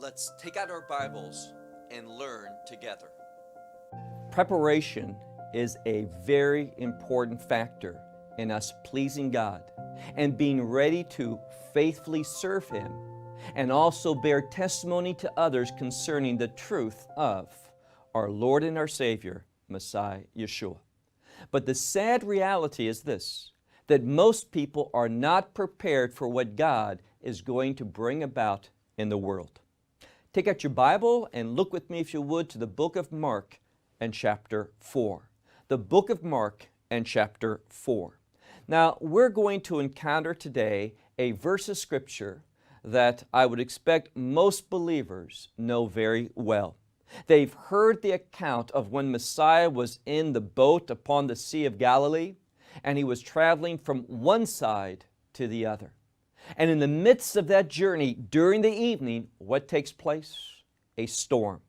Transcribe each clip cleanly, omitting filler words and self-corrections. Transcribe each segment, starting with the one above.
Let's take out our Bibles and learn together. Preparation is a very important factor in us pleasing God and being ready to faithfully serve Him and also bear testimony to others concerning the truth of our Lord and our Savior, Mesија Јešua. But the sad reality is this, that most people are not prepared for what God is going to bring about in the world. Take out your Bible and look with me, if you would, to the book of Mark and chapter 4. The book of Mark and chapter 4. Now, we're going to encounter today a verse of Scripture that I would expect most believers know very well. They've heard the account of when Messiah was in the boat upon the Sea of Galilee, and He was traveling from one side to the other. And in the midst of that journey, during the evening, what takes place? A storm.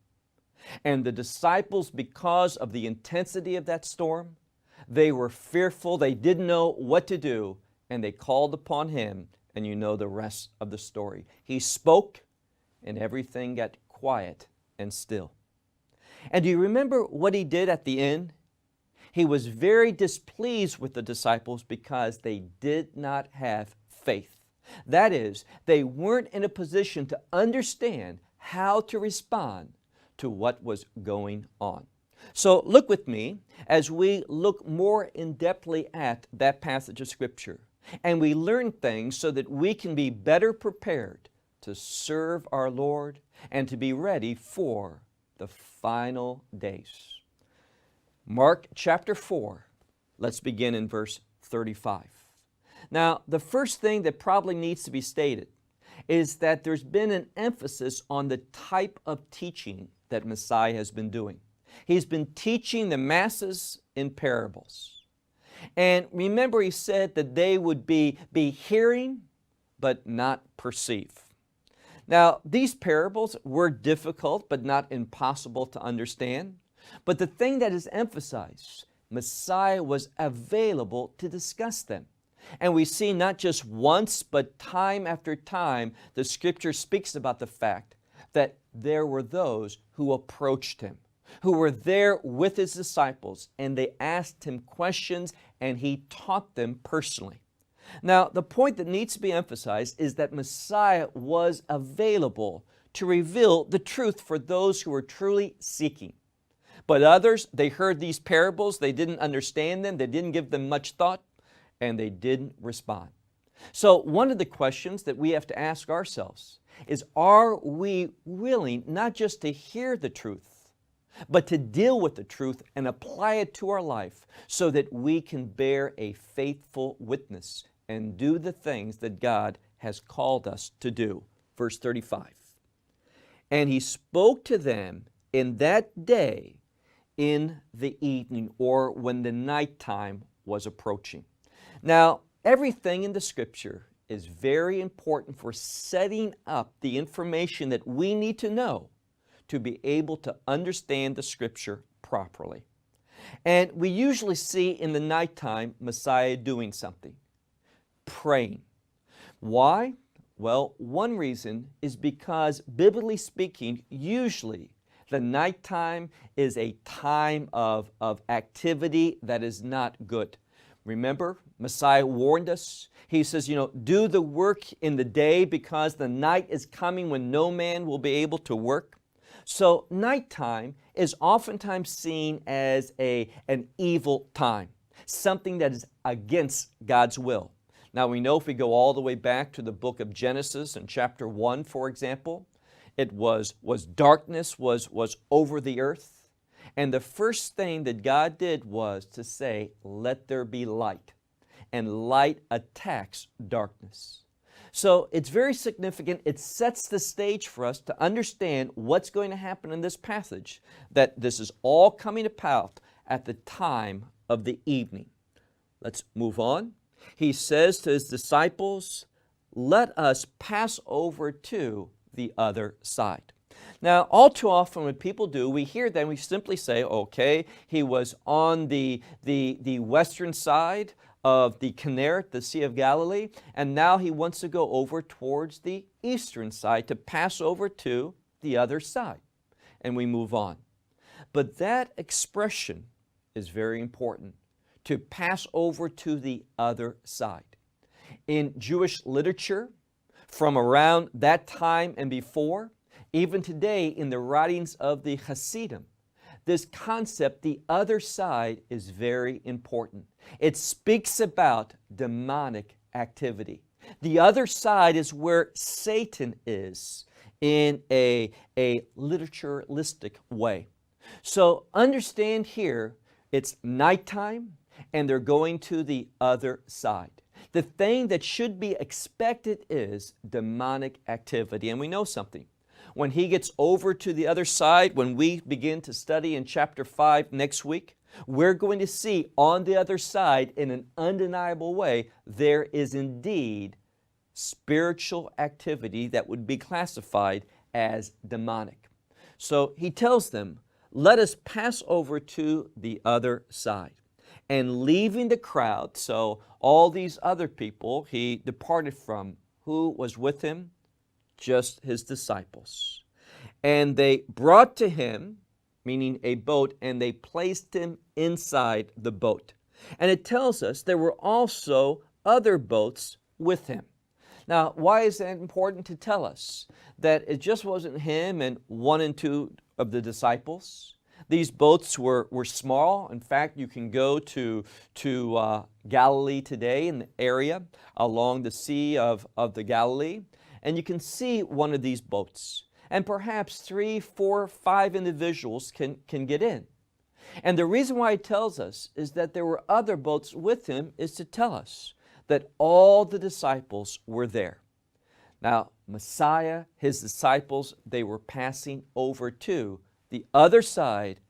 And the disciples, because of the intensity of that storm, they were fearful, they didn't know what to do, and they called upon Him, and you know the rest of the story. He spoke, and everything got quiet and still. And do you remember what He did at the end? He was very displeased with the disciples because they did not have faith. That is, they weren't in a position to understand how to respond to what was going on. So look with me as we look more in-depthly at that passage of Scripture, and we learn things so that we can be better prepared to serve our Lord and to be ready for the final days. Mark chapter 4, let's begin in verse 35. Now, the first thing that probably needs to be stated is that there's been an emphasis on the type of teaching that Messiah has been doing. He's been teaching the masses in parables. And remember, He said that they would be hearing but not perceive. Now, these parables were difficult but not impossible to understand. But the thing that is emphasized, Messiah was available to discuss them. And we see not just once, but time after time, the Scripture speaks about the fact that there were those who approached Him, who were there with His disciples, and they asked Him questions, and He taught them personally. Now, the point that needs to be emphasized is that Messiah was available to reveal the truth for those who were truly seeking. But others, they heard these parables, they didn't understand them, they didn't give them much thought, and they didn't respond. So one of the questions that we have to ask ourselves is, are we willing not just to hear the truth, but to deal with the truth and apply it to our life so that we can bear a faithful witness and do the things that God has called us to do? Verse 35. And He spoke to them in that day in the evening, or when the nighttime was approaching. Now, everything in the Scripture is very important for setting up the information that we need to know to be able to understand the Scripture properly. And we usually see in the nighttime Messiah doing something, praying. Why? Well, one reason is because, biblically speaking, usually the nighttime is a time of activity that is not good. Remember, Messiah warned us. He says, do the work in the day because the night is coming when no man will be able to work. So nighttime is oftentimes seen as an evil time, something that is against God's will. Now we know if we go all the way back to the book of Genesis in chapter 1, for example, it was darkness was over the earth. And the first thing that God did was to say, let there be light. And light attacks darkness. So it's very significant. It sets the stage for us to understand what's going to happen in this passage, that this is all coming about at the time of the evening. Let's move on. He says to His disciples, let us pass over to the other side. Now, all too often when people do, we hear them, we simply say, okay, He was on the western side of the Kinneret, the Sea of Galilee, and now He wants to go over towards the eastern side to pass over to the other side. And we move on. But that expression is very important, to pass over to the other side. In Jewish literature, from around that time and before, even today in the writings of the Hasidim, this concept, the other side, is very important. It speaks about demonic activity. The other side is where Satan is in a literalistic way. So understand here, it's nighttime and they're going to the other side. The thing that should be expected is demonic activity. And we know something. When he gets over to the other side, when we begin to study in chapter 5 next week, we're going to see on the other side, in an undeniable way, there is indeed spiritual activity that would be classified as demonic. So he tells them, let us pass over to the other side. And leaving the crowd, so all these other people he departed from, who was with him? Just his disciples. And they brought to him, meaning a boat, and they placed him inside the boat. And it tells us there were also other boats with him. Now, why is that important to tell us? That it just wasn't him and one and two of the disciples. These boats were small. In fact, you can go to Galilee today, in the area along the Sea of the Galilee, and you can see one of these boats. And perhaps 3, 4, 5 individuals can get in. And the reason why it tells us is that there were other boats with him is to tell us that all the disciples were there. Now, Messiah, his disciples, they were passing over to the other side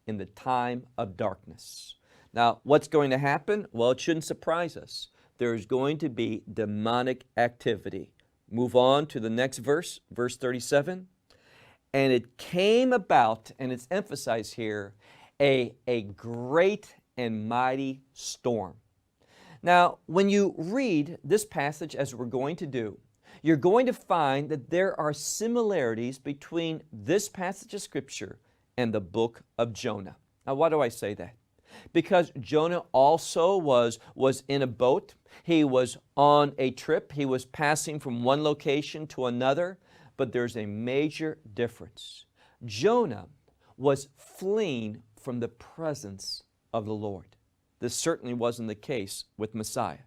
in the time of darkness. Now, what's going to happen? Well, it shouldn't surprise us. There's going to be demonic activity. Move on to the next verse, verse 37. And it came about, and it's emphasized here, a great and mighty storm. Now, when you read this passage, as we're going to do, you're going to find that there are similarities between this passage of Scripture and the book of Jonah. Now, why do I say that? Because Jonah also was in a boat. He was on a trip. He was passing from one location to another. But there's a major difference. Jonah was fleeing from the presence of the Lord. This certainly wasn't the case with Messiah.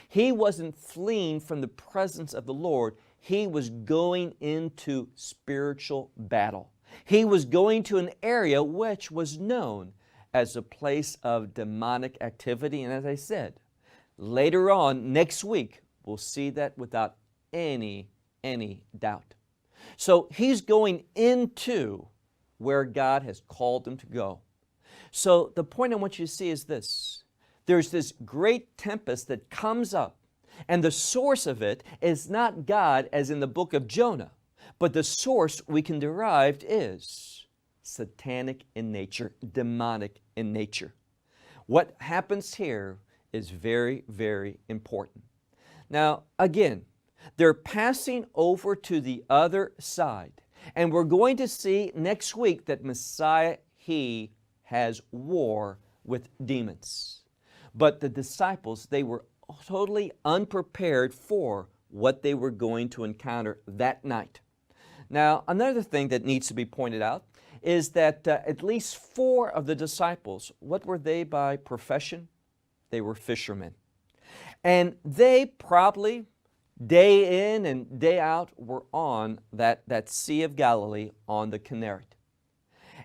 He wasn't fleeing from the presence of the Lord. He was going into spiritual battle. He was going to an area which was known as a place of demonic activity. And as I said, later on, next week, we'll see that without any doubt. So he's going into where God has called him to go. So the point I want you to see is this. There's this great tempest that comes up, and the source of it is not God as in the book of Jonah, but the source we can derive is satanic in nature, demonic in nature. What happens here is very, very important. Now, again, they're passing over to the other side, and we're going to see next week that Messiah, he has war with demons. But the disciples, they were totally unprepared for what they were going to encounter that night. Now, another thing that needs to be pointed out is that at least 4 of the disciples, what were they by profession? They were fishermen. And they probably, day in and day out, were on that Sea of Galilee on the Kinneret.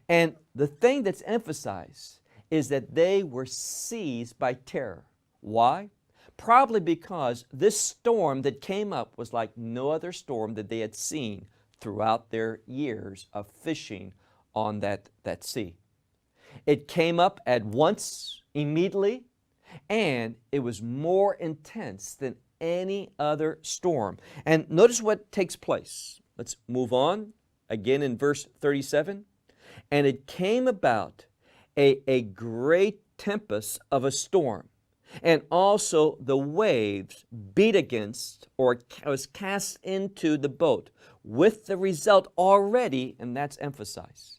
And the thing that's emphasized is that they were seized by terror. Why? Probably because this storm that came up was like no other storm that they had seen throughout their years of fishing on that sea. It came up at once, immediately, and it was more intense than any other storm. And notice what takes place. Let's move on again in verse 37. And it came about a great tempest of a storm, and also the waves beat against, or was cast into the boat, with the result already, and that's emphasized.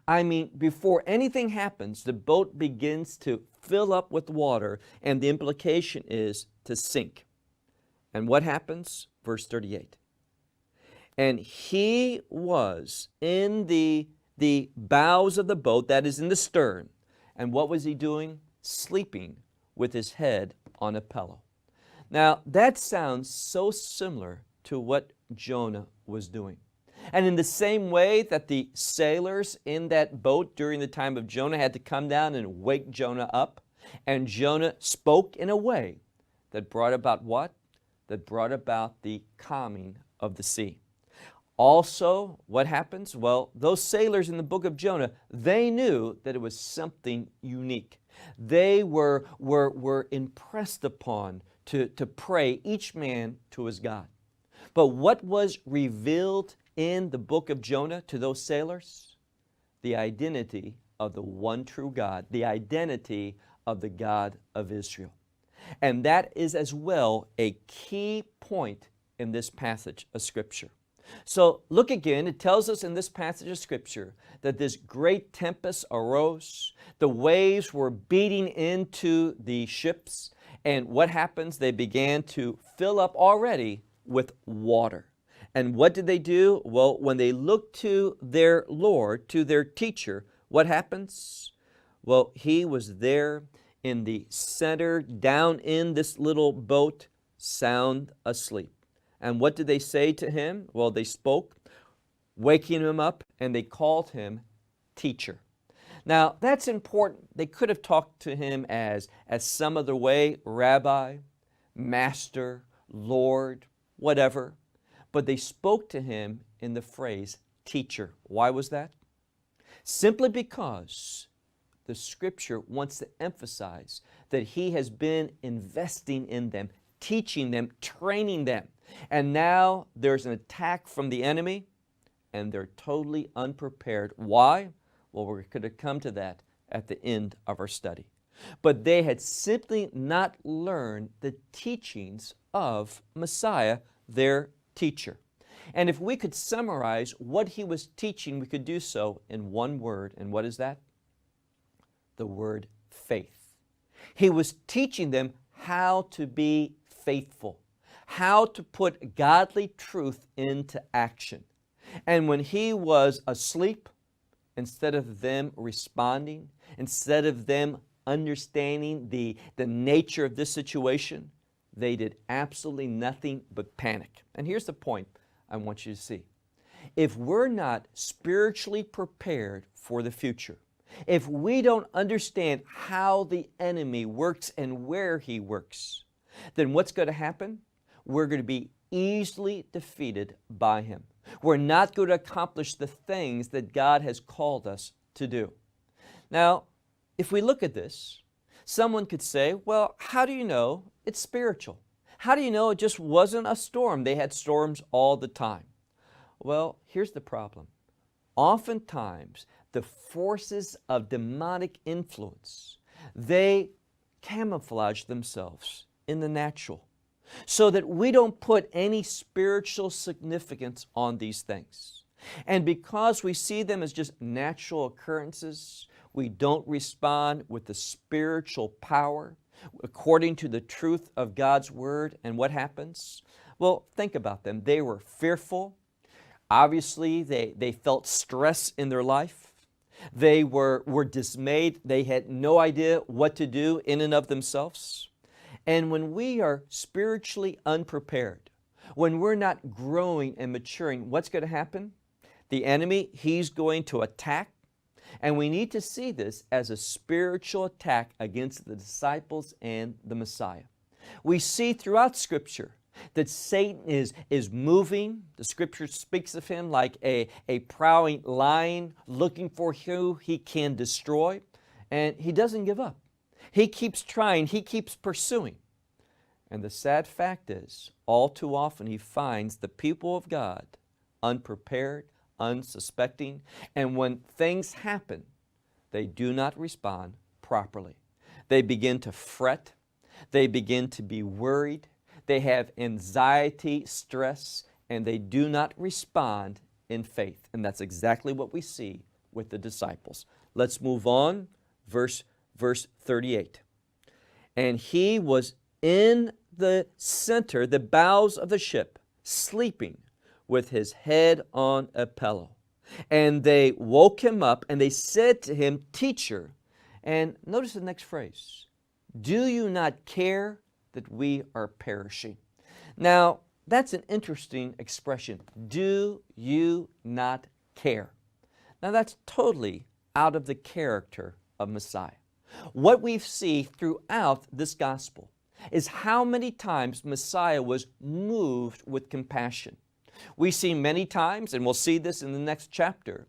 I mean, before anything happens, the boat begins to fill up with water, and the implication is to sink. And what happens? Verse 38. And he was in the bows of the boat, that is in the stern. And what was he doing? Sleeping with his head on a pillow. Now, that sounds so similar to what Jonah was doing. And in the same way that the sailors in that boat during the time of Jonah had to come down and wake Jonah up, and Jonah spoke in a way that brought about what? That brought about the calming of the sea. Also, what happens? Well, those sailors in the book of Jonah, they knew that it was something unique. They were impressed upon to pray, each man to his God. But what was revealed in the book of Jonah to those sailors? The identity of the one true God, the identity of the God of Israel. And that is as well a key point in this passage of Scripture. So look again, it tells us in this passage of Scripture that this great tempest arose, the waves were beating into the ships, and what happens? They began to fill up already with water. And what did they do? Well, when they looked to their Lord, to their teacher, what happens? Well, he was there in the center, down in this little boat, sound asleep. And what did they say to him? Well, they spoke, waking him up, and they called him teacher. Now, that's important. They could have talked to him as some other way, rabbi, master, Lord, whatever. But they spoke to him in the phrase teacher. Why was that? Simply because the Scripture wants to emphasize that he has been investing in them, teaching them, training them. And now there's an attack from the enemy, and they're totally unprepared. Why? Well, we're going to come to that at the end of our study. But they had simply not learned the teachings of Messiah, their teacher. And if we could summarize what he was teaching, we could do so in one word. And what is that? The word faith. He was teaching them how to be faithful, how to put godly truth into action. And when he was asleep, instead of them responding, instead of them understanding the nature of this situation, they did absolutely nothing but panic. And here's the point I want you to see. If we're not spiritually prepared for the future, if we don't understand how the enemy works and where he works, then what's going to happen? We're going to be easily defeated by him. We're not going to accomplish the things that God has called us to do. Now, if we look at this, someone could say, well, how do you know it's spiritual? How do you know it just wasn't a storm? They had storms all the time. Well, here's the problem. Oftentimes, the forces of demonic influence, they camouflage themselves in the natural so that we don't put any spiritual significance on these things. And because we see them as just natural occurrences, we don't respond with the spiritual power according to the truth of God's Word. And what happens? Well, think about them. They were fearful. Obviously, they felt stress in their life. They were dismayed. They had no idea what to do in and of themselves. And when we are spiritually unprepared, when we're not growing and maturing, what's going to happen? The enemy, he's going to attack. And we need to see this as a spiritual attack against the disciples and the Messiah. We see throughout Scripture that Satan is moving. The Scripture speaks of him like a prowling lion looking for who he can destroy. And he doesn't give up. He keeps trying. He keeps pursuing. And the sad fact is, all too often he finds the people of God unprepared, unsuspecting, and when things happen, they do not respond properly. They begin to fret. They begin to be worried. They have anxiety, stress, and they do not respond in faith. And that's exactly what we see with the disciples. Let's move on. Verse 38. And he was in the center, the bows of the ship, sleeping with his head on a pillow. And they woke him up and they said to him, Teacher, and notice the next phrase, do you not care that we are perishing? Now, that's an interesting expression. Do you not care? Now, that's totally out of the character of Messiah. What we see throughout this gospel is how many times Messiah was moved with compassion. We see many times, and we'll see this in the next chapter,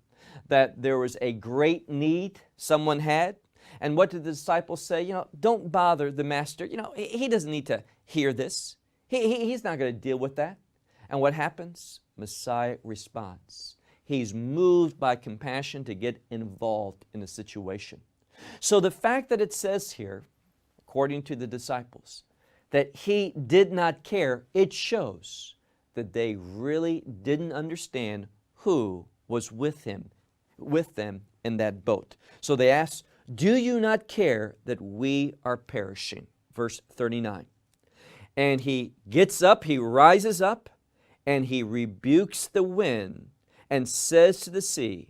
that there was a great need someone had. And what did the disciples say? Don't bother the master. He doesn't need to hear this. He's not going to deal with that. And what happens? Messiah responds. He's moved by compassion to get involved in a situation. So the fact that it says here, according to the disciples, that he did not care, it shows that they really didn't understand who was with them in that boat. So they asked, do you not care that we are perishing? Verse 39. And he gets up, he rises up, and he rebukes the wind and says to the sea,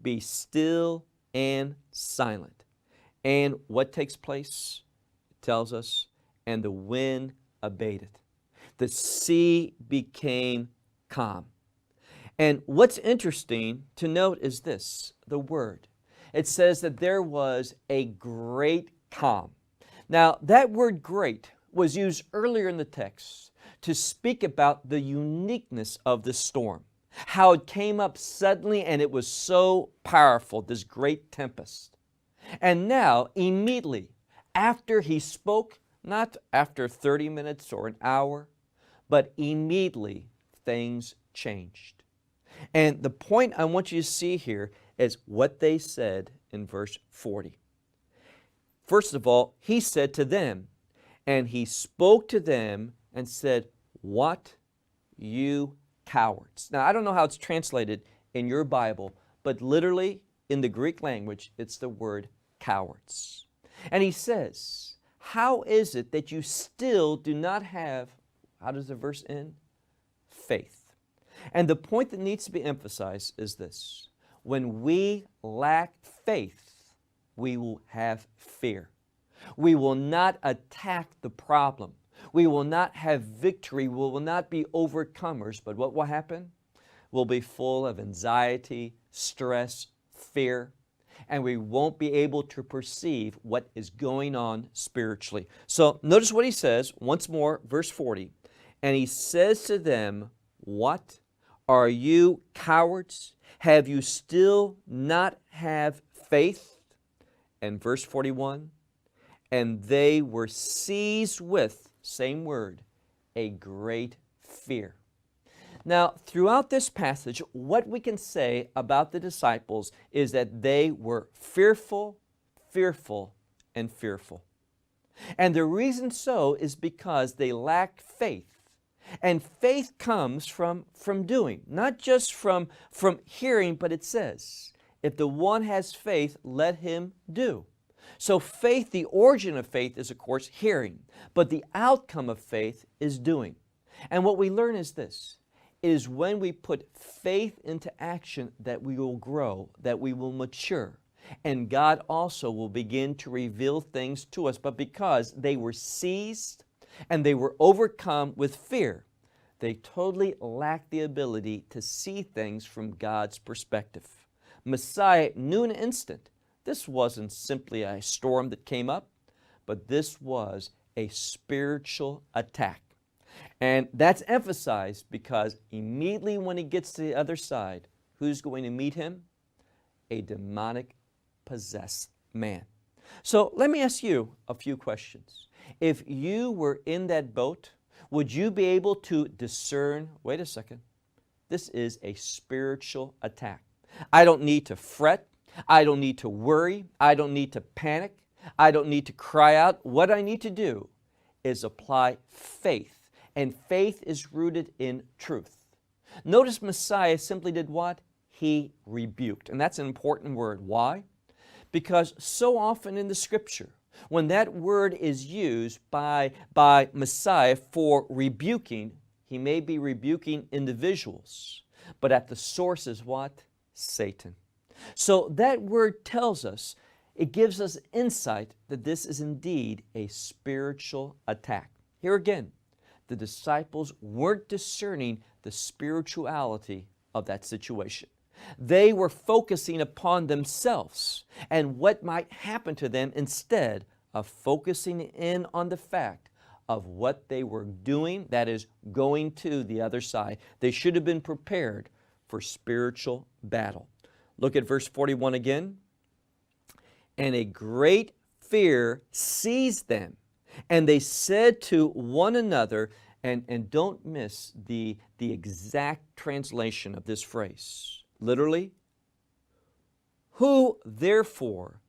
be still and silent. And what takes place? It tells us, and the wind abated. The sea became calm. And what's interesting to note is this, the word. It says that there was a great calm. Now, that word great was used earlier in the text to speak about the uniqueness of the storm, how it came up suddenly and it was so powerful, this great tempest. And now, immediately, after he spoke, not after 30 minutes or an hour, but immediately things changed. And the point I want you to see here is what they said in verse 40. First of all, he said to them, and he spoke to them and said, what, you cowards. Now, I don't know how it's translated in your Bible, but literally in the Greek language, it's the word cowards. And he says, how is it that you still do not have, how does the verse end? Faith. And the point that needs to be emphasized is this. When we lack faith, we will have fear. We will not attack the problem. We will not have victory. We will not be overcomers. But what will happen? We'll be full of anxiety, stress, fear, and we won't be able to perceive what is going on spiritually. So notice what he says once more, verse 40. And he says to them, what? Are you cowards? Have you still not have faith? And verse 41, and they were seized with, same word, a great fear. Now, throughout this passage, what we can say about the disciples is that they were fearful, and fearful. And the reason so is because they lacked faith. And faith comes from doing, not just from hearing, but it says, if the one has faith, let him do. So faith, the origin of faith is, of course, hearing, but the outcome of faith is doing. And what we learn is this. It is when we put faith into action that we will grow, that we will mature, and God also will begin to reveal things to us. But because they were seized and they were overcome with fear, they totally lacked the ability to see things from God's perspective. Messiah knew in an instant this wasn't simply a storm that came up, but this was a spiritual attack. And that's emphasized because immediately when he gets to the other side, who's going to meet him? A demonic possessed man. So let me ask you a few questions. If you were in that boat, would you be able to discern, wait a second, this is a spiritual attack. I don't need to fret. I don't need to worry. I don't need to panic. I don't need to cry out. What I need to do is apply faith. And faith is rooted in truth. Notice Messiah simply did what? He rebuked. And that's an important word. Why? Because so often in the Scripture, when that word is used by Messiah for rebuking, He may be rebuking individuals, but at the source is what? Satan. So that word tells us, it gives us insight that this is indeed a spiritual attack. Here again, the disciples weren't discerning the spirituality of that situation. They were focusing upon themselves and what might happen to them instead of focusing in on the fact of what they were doing, that is, going to the other side. They should have been prepared for spiritual battle. Look at verse 41 again. And a great fear seized them, and they said to one another, and don't miss the exact translation of this phrase. Literally, who therefore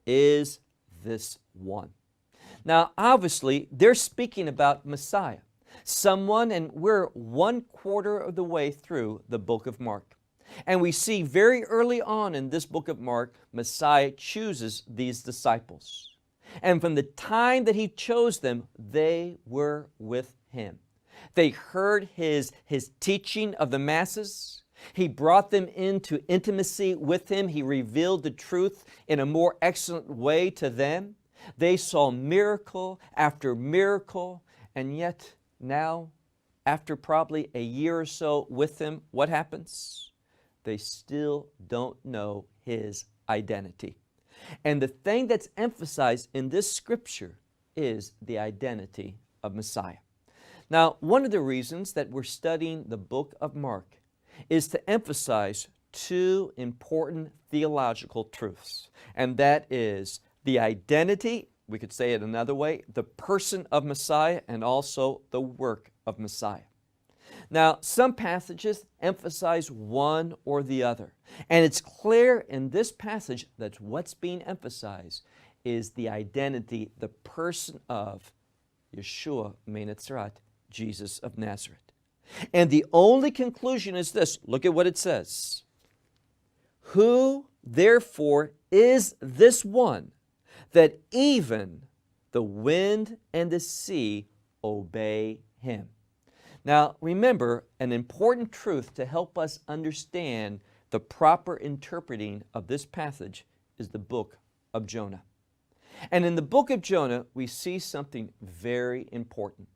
is this one? Now, obviously, they're speaking about Messiah, someone, and we're 1/4 of the way through the book of Mark. And we see very early on in this book of Mark, Messiah chooses these disciples. And from the time that He chose them, they were with Him. They heard His teaching of the masses. He brought them into intimacy with Him. He revealed the truth in a more excellent way to them. They saw miracle after miracle, and yet now, after probably a year or so with Him, what happens? They still don't know His identity. And the thing that's emphasized in this Scripture is the identity of Messiah. Now, one of the reasons that we're studying the book of Mark is to emphasize two important theological truths, and that is the identity, we could say it another way, the person of Messiah, and also the work of Messiah. Now, some passages emphasize one or the other, and it's clear in this passage that what's being emphasized is the identity, the person of Yeshua Menetzarat, Jesus of Nazareth. And the only conclusion is this. Look at what it says. Who therefore is this one that even the wind and the sea obey Him? Now, remember, an important truth to help us understand the proper interpreting of this passage is the book of Jonah. And in the book of Jonah, we see something very important.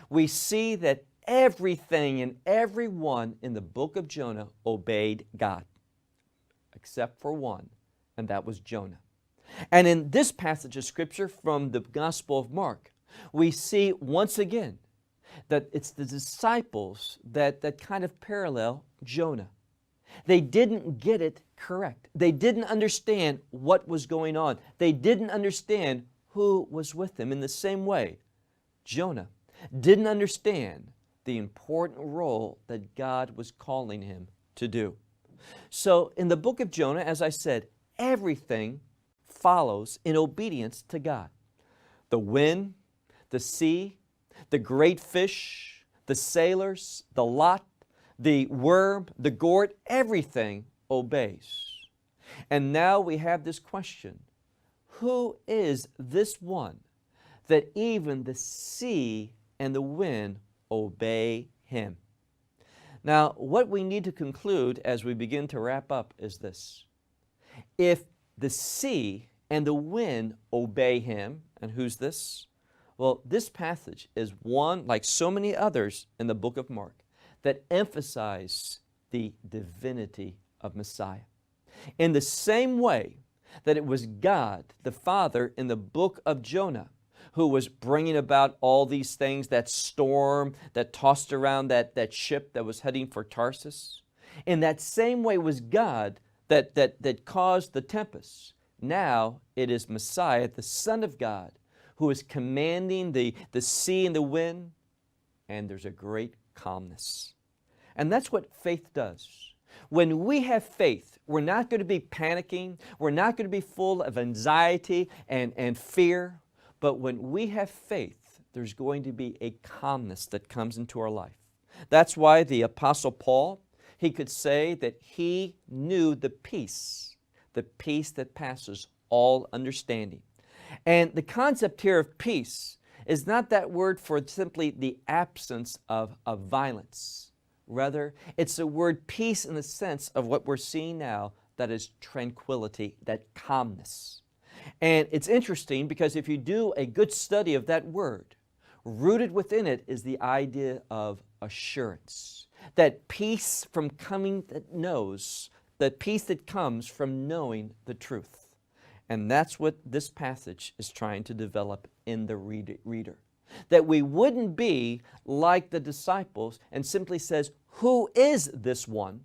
We see that everything and everyone in the book of Jonah obeyed God, except for one, and that was Jonah. And in this passage of Scripture from the Gospel of Mark, we see once again that it's the disciples that kind of parallel Jonah. They didn't get it correct. They didn't understand what was going on. They didn't understand who was with them. In the same way, Jonah didn't understand the important role that God was calling him to do. So in the book of Jonah, as I said, everything follows in obedience to God. The wind, the sea, the great fish, the sailors, the lot, the worm, the gourd, everything obeys. And now we have this question. Who is this one that even the sea and the wind obey Him? Now, what we need to conclude as we begin to wrap up is this. If the sea and the wind obey Him, and who's this? Well, this passage is one, like so many others in the book of Mark, that emphasize the divinity of Messiah. In the same way that it was God, the Father, in the book of Jonah, who was bringing about all these things, that storm that tossed around that ship that was heading for Tarsus. In that same way was God that caused the tempest. Now it is Messiah, the Son of God, who is commanding the sea and the wind, and there's a great calmness. And that's what faith does. When we have faith, we're not going to be panicking, we're not going to be full of anxiety and fear, but when we have faith, there's going to be a calmness that comes into our life. That's why the Apostle Paul, he could say that he knew the peace that passes all understanding. And the concept here of peace is not that word for simply the absence of violence. Rather, it's the word peace in the sense of what we're seeing now, that is tranquility, that calmness. And it's interesting because if you do a good study of that word, rooted within it is the idea of assurance. That peace from coming that knows, that peace that comes from knowing the truth. And that's what this passage is trying to develop in the reader. That we wouldn't be like the disciples and simply says, who is this one?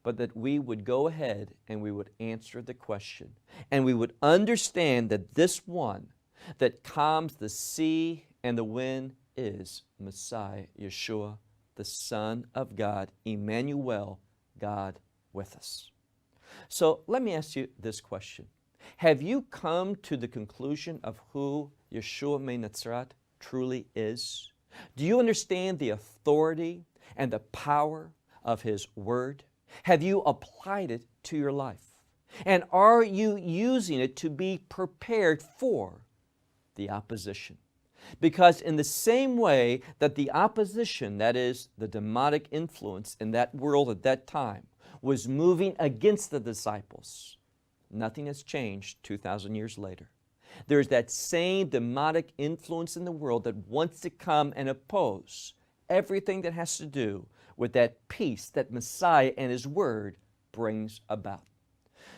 But that we would go ahead and we would answer the question. And we would understand that this one that calms the sea and the wind is Mesија Јešua, the Son of God, Emmanuel, God with us. So let me ask you this question. Have you come to the conclusion of who Yeshua ben Nazareth truly is? Do you understand the authority and the power of His Word? Have you applied it to your life? And are you using it to be prepared for the opposition? Because in the same way that the opposition, that is the demonic influence in that world at that time, was moving against the disciples, nothing has changed 2,000 years later. There's that same demonic influence in the world that wants to come and oppose everything that has to do with that peace that Messiah and His Word brings about.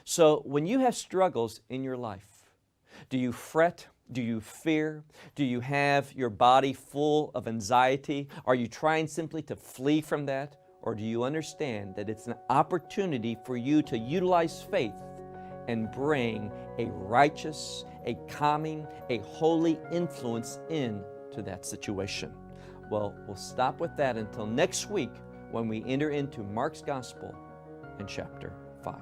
So when you have struggles in your life, do you fret? Do you fear? Do you have your body full of anxiety? Are you trying simply to flee from that? Or do you understand that it's an opportunity for you to utilize faith and bring a righteous, a calming, a holy influence into that situation? Well, we'll stop with that until next week when we enter into Mark's Gospel in chapter 5.